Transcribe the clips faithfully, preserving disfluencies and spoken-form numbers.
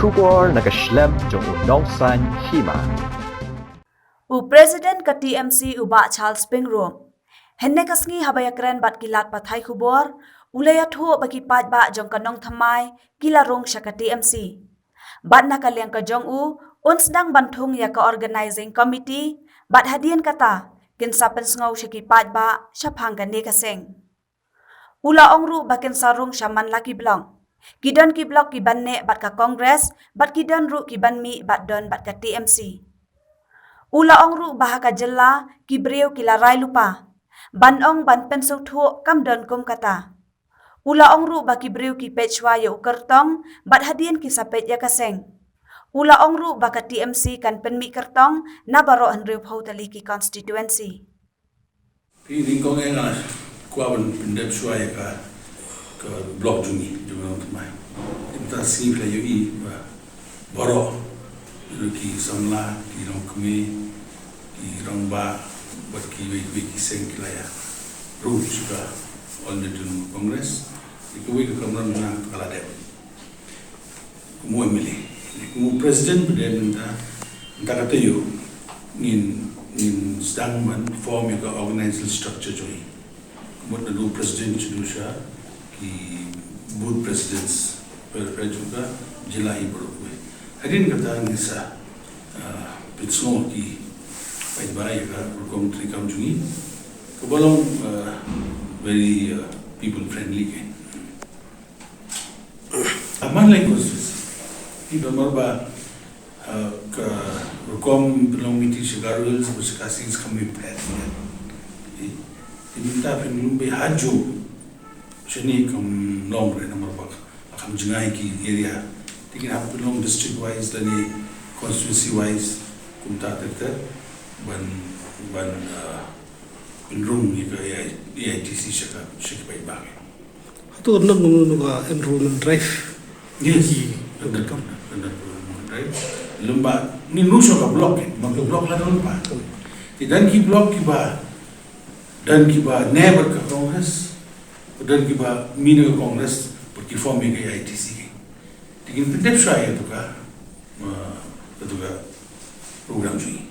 Khubor na ka shlem jong u Nongsaiñ Hima. U President ka T M C u Bah Charles Pyngrope, hynne ka sngi haba ïakren bad ki lad pathai khubor, u la ïathuh ba ki paidbah jong ka Nongthymmai ki la rung sha ka T M C. Bad na ka liang ka jong u, un sdang ban thung ïa ka Organizing Committee, bad hadien kata, kin sa pynsngew sha ki paidbah shaphang kane ka seng. U la ong ruh ba kin sa rung sha man la ki block. Ki don ki block ki ban neh bad ka Congress, bad ki don ruh ki ban mih bad don bad ka T M C. U la ong ruh ba ha ka jylla ki briew ki la rai lypa. Ban ong ban pynsngewthuh kam don kum kata. U la ong ruh ba ki briew ki peit shuwa ïa u kyrtong, bad hadien ki sa peit ïa ka seng. U la ong ruh ba ka T M C kan pynmih kyrtong na baroh hynriewphew tylli ki constituency. Phi, nyngkong eh nga kwah ban pyndep shuwa ïa ka, ka block jong ngi, jong ngi Nongthymmai. Mynta sngi phi la ïohi ba baroh, ki samla, ki longkmie, ki rangbah, bad kiwei kiwei ki seng ki la ïa rung sha ka All India Trinamool Congress. Ïa kawei ka kamram jong nga ka la dep kum u M L A. Kum u president ba dei mynta, mynta ka taïew, ngin, ngin sdang ban form ïa ka organizational structure jong ngi. Ka mut naduh president shaduh sha ki booth presidents, pyrshah jong ka jylla hi baroh kawei. Hadien kata ngin sa, ah, pynsngew ki paidbah ïa ka rukom treikam jong ngi. Kaba long, ah, very, ah, people friendly kein. Among like constituency. Phi, namar ba, uh, ka rukom pynlong meeting sha Garo Hills bad sha Khasi Hills kam mih phet. Phi, mynta phin lum beit ha Jowai. Shane kam long re namar ba kam jngai ki area. Te kin hap pynlong district wise lane constituency wise kumta ter ter ban, ban, uh, pynrung ïa ka A I, A I T C sha ka, sha ki paidbah. Hato nang nang ka enrollment drive? Yes. Ki, under, under enrollment drive. Lymba, ngin rung sha ka block, eh, ma ka block la don pa. Te don ki block kiba, don kiba neh bad ka Congress, don kiba mih na ka Congress, bad ki form ïa ka A I T C. Te ngin pyndep shuwa ïa katu ka, uh, katu ka program jong ngi.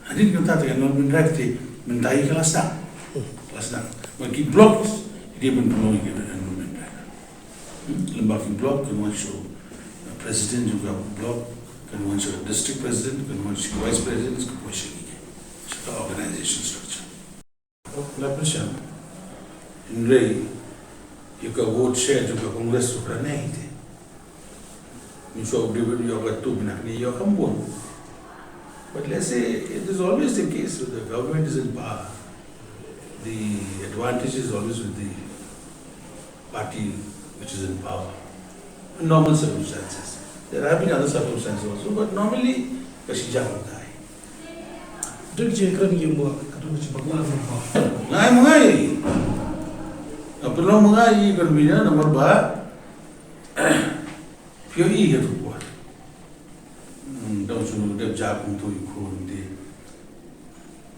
Hadien kata te ka enrollment drive te mynta hi ka la sdang. Ka la sdang. Bad ki block, ki dei ban pynlong ïa ka enrollment drive. Hmm? Lymba ki block, kan wan sha, uh, president jong ka block, kan wan sha district president, kan wan sha vice president, kan wan sha ngi. Sha ka organization structure. Ka la pyrshang. Hynrei ïa ka vote share jong ka Congress ruh ka la neh hi te. Mynshuwa u David u ïoh katto, mynta kane u ïoh kham bun. But let's say it is always the case, when the government is in power, the advantage is always with the party which is in power. In normal circumstances. There have been other circumstances also, but normally ka shi jaka ka dei. Duk je kren ïa mo, ka duk je bangla mo. Ngai mo ngai. Ka pynlong mo ngai ka mina namar ba. Phi ïohi ka tu kwah. Hmm, dang shu dep ja kumto ïa u khun te.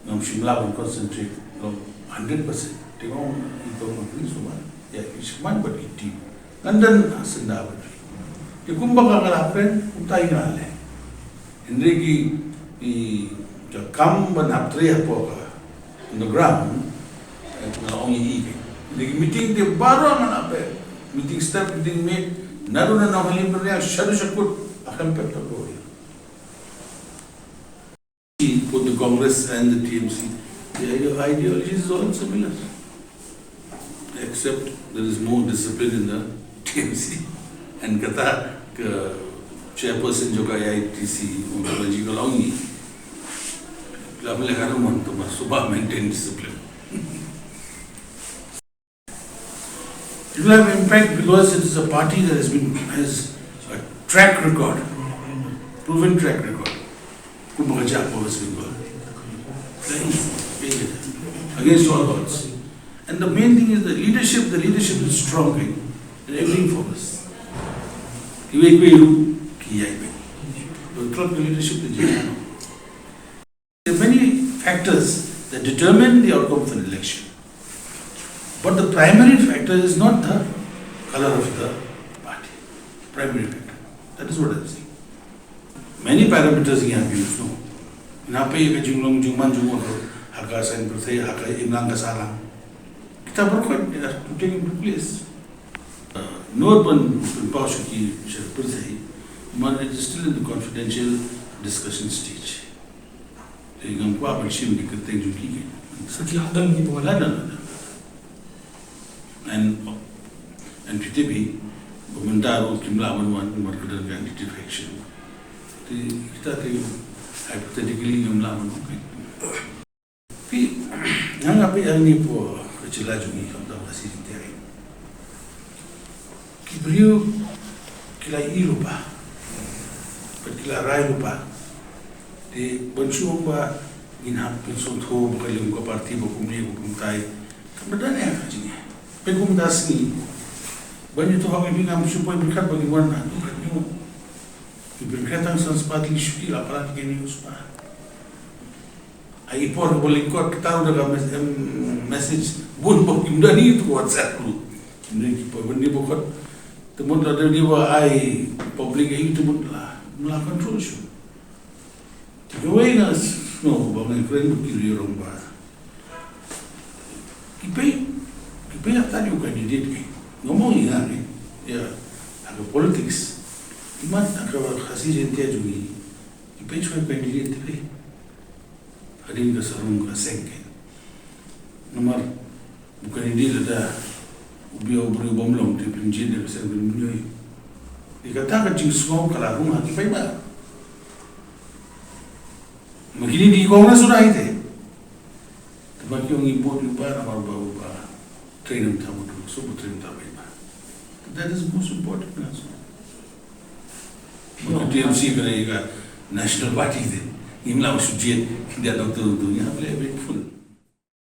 Ngam shym lah ban concentrate long hundred percent. Te ngam i tong ma phi sumar. Ïa ki shman bad ki team. Ngan don ha syndah bad phi. Te kumba ka nga la kren, kumta hi nga la leh. Hynrei ki, ki, ka kam ban hap trei hapoh ka on the ground, eh, nga ong ïa i ke. Hynrei ki meeting te baroh nga la peit. Meeting step, meeting miet, naduh na Nonghyllim Pynriang shaduh sha kut, ha kham peit ka bor. Both the Congress and the T M C, the ideo-, ideology is all similar. Except there is more discipline in the T M C. And kata ka chairperson jong ka A I T C, Mamta Banerjee, ka la ong ïa ngi, la mele ka ruh man to ma suba maintain discipline. It will have impact because it is a party that has been, has a track record, proven track record. Kumba ka jia ha West Bengal. Against all odds. And the main thing is the leadership, the leadership is strong, eh? And everything follows. Kiwei kiwei ruh ki ïai beit. But without the leadership, the jia. There are many factors that determine the outcome of an election. But the primary factor is not the color of the party. Primary factor. That is what I'm saying. Many parameters ngi hap ïa u snoh. Ngi hap ïa ka jinglong jingman jong u ha ka saiñ pyrthei, ha ka imlang ka sahlang. Kita baroh kawei, it has to take into place. Uh, Nor ban pynpaw sha ki sha pyrthei, man, it is still in the confidential discussion stage. Te ngam kwah ban shim ki kyrteng jong ki. Sa ki hadang ki pynwan. Hadang, hadang. And, and phi tip hi, ba mynta ruh kim lah ban wan, namar ka don ka anti-defection. Te kita te hypothetically ngim lah ban wan. Phi, nga nga phi, hangne hapoh ka jylla jong ngi, khamtam Khasi Jaiñtia. Ki briew ki la ïohi lypa, bad ki la rai lypa. Te ban shu ong ba ngin hap ban sngewthuh ba ka liang ka party ba kumne ba kumtai, kam da don ïa ka jingeh. Pynban kumta sngi ban ïathuh ha ki, ngam shu poi pyrkhat ba ngin wan na tu ka nyu. Ki pyrkhat tang san spah tylli shi, ki la palat ki nyu spah. Ha i por ba lyngkot kita u da ka mes-, em, message bun ba kim da ni tu WhatsApp group. Kim da ni ki por ban ni ba kot. Te mut la da ni ba ai public ai te mut la, la control shu. Te kawei nga sngewbha ba nga kren ba ki riew rangbah. Ki pei, ki pei ïa kata u candidate ki. Ngam ong ïa nga ne. Ïa, ha ka politics. Imat ha ka Khasi Jaiñtia jong ngi. Ki pei shuwa u candidate te pei. Hadien ka sarong ka seng ki. Namar u candidate lada u biang u briew bym long te pynjin da ka seng pynmynñioi. Ïa kata ka jingsngew ka la rung ha ki paidbah. Ma kine ki Congress u dei te. Te ma ki ong ngi vote ïa u paidbah namar ba u paidbah. Train em tang u, so u train tang paidbah. That is most important also. Ba ka T M C ka dei ka National Party te. Ngim lah shu jied, ki da doctor tu, ngi hap leh bad full.